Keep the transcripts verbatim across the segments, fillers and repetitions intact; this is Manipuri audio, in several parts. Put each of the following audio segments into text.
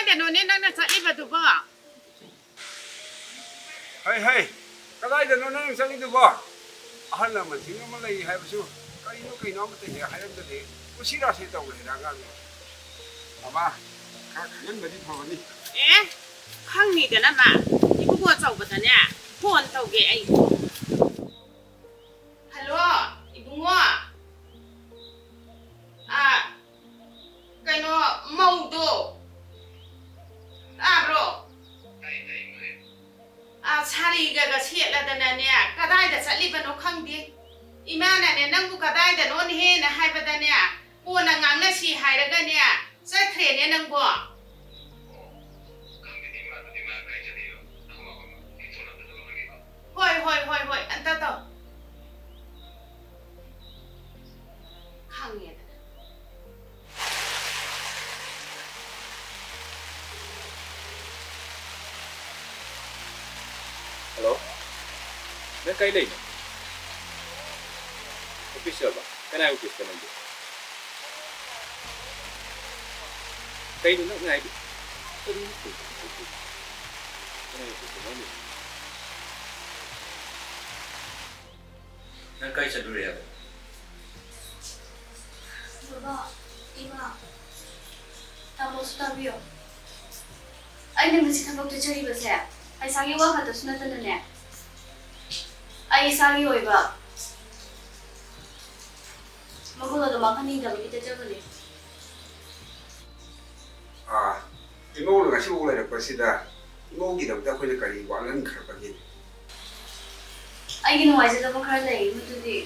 ꯀꯩꯅꯣꯅꯦ ꯅꯪꯅ ꯆꯠꯂꯤꯕꯗꯨꯕꯣ? ꯍꯩ, ꯍꯩ, ꯀꯗꯥꯏꯗꯅꯣ ꯅꯪ ꯆꯠꯂꯤꯗꯨꯕꯣ? ꯑꯍꯜ ꯂꯃꯟꯁꯤꯡ ꯑꯃ ꯂꯩ ꯍꯥꯏꯕꯁꯨ ꯀꯔꯤꯅꯣ ꯀꯩꯅꯣ ꯑꯃꯠꯇ ꯍꯦꯛ ꯍꯥꯏꯔꯝꯗꯗꯤ ꯀꯨꯁꯤ ꯔꯥꯁꯤ ꯇꯧꯔꯦꯗ ꯑꯉꯥꯡꯅ꯫ ꯃꯃꯥ, ꯈꯔ ꯈꯪꯍꯟꯕꯗꯤ ꯐꯕꯅꯤ꯫ ꯑꯦ, ꯈꯪꯅꯤꯗꯅ ꯃꯥ꯫ ꯏꯕꯨꯡꯉꯣ ꯑꯆꯧꯕꯗꯅꯦ ꯐꯣꯟ ꯇꯧꯒꯦ ꯑꯩ꯫ ꯍꯜꯂꯣ, ꯏꯕꯨꯡꯉꯣ꯫ ꯑꯥ, ꯀꯩꯅꯣ, ꯃꯧꯗꯣ꯫ ꯇꯥꯕ꯭ꯔꯣ? ꯑꯥ, ꯁꯥꯔꯤꯒꯒ ꯁꯦꯠꯂꯗꯅꯅꯦ, ꯀꯗꯥꯏꯗ ꯆꯠꯂꯤꯕꯅꯣ ꯈꯪꯗꯦ꯫ ꯏꯃꯥꯅꯅꯦ, "ꯅꯪꯕꯨ ꯀꯗꯥꯏꯗꯅꯣꯅ ꯍꯦꯟꯅ ꯍꯥꯏꯕꯗꯅꯦ, ꯀꯣꯟꯅ ꯉꯥꯡꯅꯁꯤ ꯍꯥꯏꯔꯒꯅꯦ, ꯆꯠꯈ꯭ꯔꯦꯅꯦ ꯅꯪꯕꯣ?" ꯍꯣꯏ, ꯍꯣꯏ, ꯍꯣꯏ, ꯍꯣꯏ, ꯑꯝꯇ ꯇꯧ꯫ ꯈꯪꯉꯦꯗꯅ꯫ ꯍꯜꯂꯣ? ꯅꯪ ꯀꯥꯏ ꯂꯩꯅꯣ? ꯑꯣꯐꯤꯁ ꯌꯧꯔꯕ? ꯀꯅꯥꯏ ꯑꯣꯐꯤꯁꯇ ꯅꯪꯗꯤ? ꯀꯩꯅꯣ ꯅꯪ ꯉꯥꯏꯗꯤ? ꯀꯔꯤꯅꯣ ꯇꯧꯔꯤꯁꯤꯕꯣ? ꯀꯅꯥꯏ ꯑꯣꯐꯤꯁꯇ ꯅꯪꯗꯤ? ꯅꯪ ꯀꯥꯏ ꯆꯠꯂꯨꯔꯦ ꯍꯥꯏꯕ? ꯕꯕꯥ, ꯏꯃꯥ, ꯇꯥꯃꯣꯁꯨ ꯇꯥꯕꯤꯌꯣ꯫ ꯑꯩꯅ ꯉꯁꯤ ꯊꯕꯛ ꯆꯠꯆꯔꯤꯕꯁꯦ ꯄꯩꯁꯥꯒꯤ ꯋꯥ ꯈꯛꯇꯁꯨ ꯅꯠꯇꯅꯅꯦ, ꯑꯩ ꯏꯁꯥꯒꯤ ꯑꯣꯏꯕ ꯃꯒꯨꯟ ꯑꯗꯨ ꯃꯥꯡꯍꯟꯅꯤꯡꯗꯕꯒꯤ ꯆꯠꯆꯕꯅꯦ꯫ ꯑꯥ, ꯏꯃꯧꯅ ꯉꯁꯤꯐꯥꯎ ꯂꯩꯔꯛꯄꯁꯤꯗ ꯏꯃꯧꯒꯤꯗꯃꯛꯇ ꯑꯩꯈꯣꯏꯅ ꯀꯔꯤ ꯋꯥꯠꯍꯟꯈ꯭ꯔꯕꯒꯦ? ꯑꯩꯒꯤ ꯅꯨꯡꯉꯥꯏꯖꯗꯕ ꯈꯔ ꯂꯩ, ꯃꯗꯨꯗꯤ꯫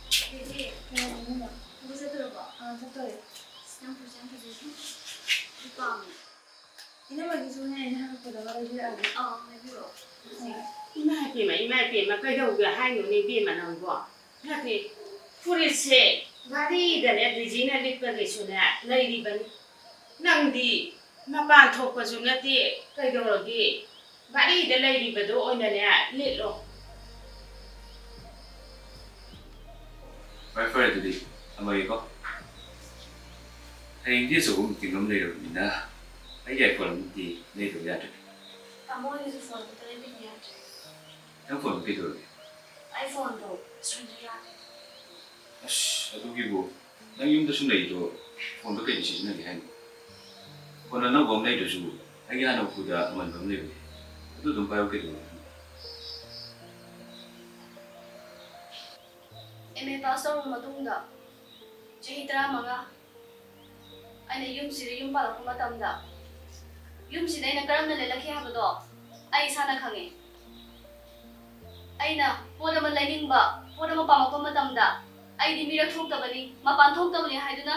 ꯆꯦꯆꯦ, ꯀꯩ ꯍꯥꯏꯅꯤꯡꯉꯤꯅꯣ? ꯊꯕꯛ ꯆꯠꯇꯣꯔꯕꯣ? ꯑꯥ, ꯆꯠꯇꯣꯔꯦ꯫ ꯑꯁ, ꯅꯪ ꯐꯨꯔꯤꯠꯁꯦ ꯌꯥꯝ ꯐꯖꯩ꯫ ꯑꯗꯨ ꯄꯥꯝꯃꯦ꯫ ꯏꯅꯝꯃꯒꯤꯁꯨꯅꯦ, ꯑꯩꯅ ꯍꯥꯏꯔꯛꯄꯗ ꯂꯩꯕꯤꯔꯛꯑꯒꯦ꯫ ꯑꯥ, ꯂꯩꯕꯤꯔꯛꯑꯣ꯫ ꯏꯃꯥ ꯏꯄꯦꯝꯃ, ꯏꯃꯥ ꯏꯄꯦꯝꯃ, ꯀꯩꯗꯧꯒꯦ ꯍꯥꯏꯅꯣꯅꯦ ꯏꯕꯦꯝꯃ ꯅꯪꯕꯣ? ꯅꯠꯇꯦ, ꯐꯨꯔꯤꯠꯁꯦ ꯚꯥꯔꯤꯗꯅꯦ ꯗꯤꯖꯤꯅ ꯂꯤꯠꯄꯒꯤꯁꯨꯅꯦ ꯂꯩꯔꯤꯕꯅꯤ꯫ ꯅꯪꯗꯤ ꯃꯄꯥꯟ ꯊꯣꯛꯄꯁꯨ ꯅꯠꯇꯦ, ꯀꯩꯗꯧꯔꯒꯦ? ꯚꯥꯔꯤꯗ ꯂꯩꯔꯤꯕꯗꯣ ꯑꯣꯏꯅꯅꯦ ꯂꯤꯠꯂꯣ꯫ ꯐꯔꯦ ꯐꯔꯦ, ꯑꯗꯨꯗꯤ ꯊꯝꯃꯒꯦꯀꯣ꯫ ꯍꯌꯦꯡꯗꯤ ꯑꯆꯧꯕ ꯃꯤꯇꯤꯡ ꯑꯃ ꯂꯩꯔꯕꯅꯤꯅ ꯑꯩꯒꯤ ꯑꯥꯏꯐꯣꯟ ꯑꯃꯗꯤ ꯂꯩꯗꯕ ꯌꯥꯗ꯭ꯔꯦ꯫ ꯇꯥꯃꯣ ꯑꯩꯒꯤꯁꯨ ꯐꯣꯟ ꯑꯝꯇ ꯂꯩꯕꯤꯕ ꯌꯥꯗ꯭ꯔꯦ꯫ ꯅꯪ ꯐꯣꯟꯗꯣ ꯀꯩꯗꯧꯔꯒꯦ? ꯑꯩ ꯐꯣꯟꯗꯣ ꯁ꯭ꯀ꯭ꯔꯤꯟꯗꯣ ꯌꯥꯗꯦ꯫ ꯑꯁ, ꯑꯗꯨꯒꯤꯕꯨ ꯅꯪ ꯌꯨꯝꯗ ꯁꯨꯝ ꯂꯩꯗꯣ ꯐꯣꯟꯗꯣ ꯀꯩꯗ ꯁꯤꯖꯤꯟꯅꯒꯦ ꯍꯥꯏꯅꯣ? ꯐꯣꯟ ꯑꯅꯧꯕ ꯑꯃ ꯂꯩꯗ꯭ꯔꯁꯨ ꯑꯩꯒꯤ ꯍꯥꯟꯅ ꯎꯄꯨꯗ ꯑꯃꯟꯕ ꯑꯃ ꯂꯩꯕꯅꯦ, ꯑꯗꯨ ꯑꯗꯨꯝ ꯄꯥꯏꯌꯨ ꯀꯩꯗꯧꯔꯒꯦ? ꯑꯦꯝ ꯑꯦ ꯄꯥꯁ ꯇꯧꯔꯕ ꯃꯇꯨꯡꯗ ꯆꯍꯤ ꯇꯔꯥꯃꯉꯥ ꯑꯩꯅ ꯌꯨꯝꯁꯤꯗ ꯌꯨꯝ ꯄꯥꯜꯂꯛꯄ ꯃꯇꯝꯗ, ꯌꯨꯝꯁꯤꯗ ꯑꯩꯅ ꯀꯔꯝꯅ ꯂꯦꯜꯂꯛꯈꯤ ꯍꯥꯏꯕꯗꯣ ꯑꯩ ꯏꯁꯥꯅ ꯈꯪꯉꯤ꯫ ꯑꯩꯅ ꯄꯣꯠ ꯑꯃ ꯂꯩꯅꯤꯡꯕ, ꯄꯣꯠ ꯑꯃ ꯄꯥꯝꯂꯛꯄ ꯃꯇꯝꯗ, "ꯑꯩꯗꯤ ꯃꯤꯔꯛ ꯊꯣꯛꯇꯕꯅꯤ, ꯃꯄꯥꯟ ꯊꯣꯛꯇꯕꯅꯤ" ꯍꯥꯏꯗꯨꯅ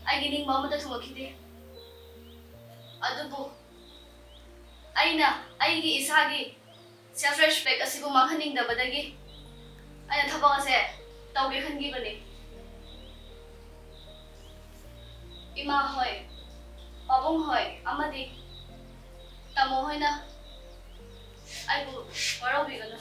ꯑꯩꯒꯤ ꯅꯤꯡꯕ ꯑꯃꯠꯇ ꯊꯨꯡꯂꯛꯈꯤꯗꯦ꯫ ꯑꯗꯨꯕꯨ ꯑꯩꯅ ꯑꯩꯒꯤ ꯏꯁꯥꯒꯤ self respect ꯑꯁꯤꯕꯨ ꯃꯥꯡꯍꯟꯅꯤꯡꯗꯕꯗꯒꯤ ꯑꯩꯅ ꯊꯕꯛ ꯑꯁꯦ ꯇꯧꯒꯦ ꯈꯟꯈꯤꯕꯅꯤ꯫ ꯏꯃꯥ ꯍꯣꯏ, ꯄꯥꯕꯨꯡ ꯍꯣꯏ ꯑꯃꯗꯤ ꯇꯥꯃꯣ ꯍꯣꯏꯅ ꯑꯩꯕꯨ ꯋꯥꯔꯧꯕꯤꯒꯅꯨ꯫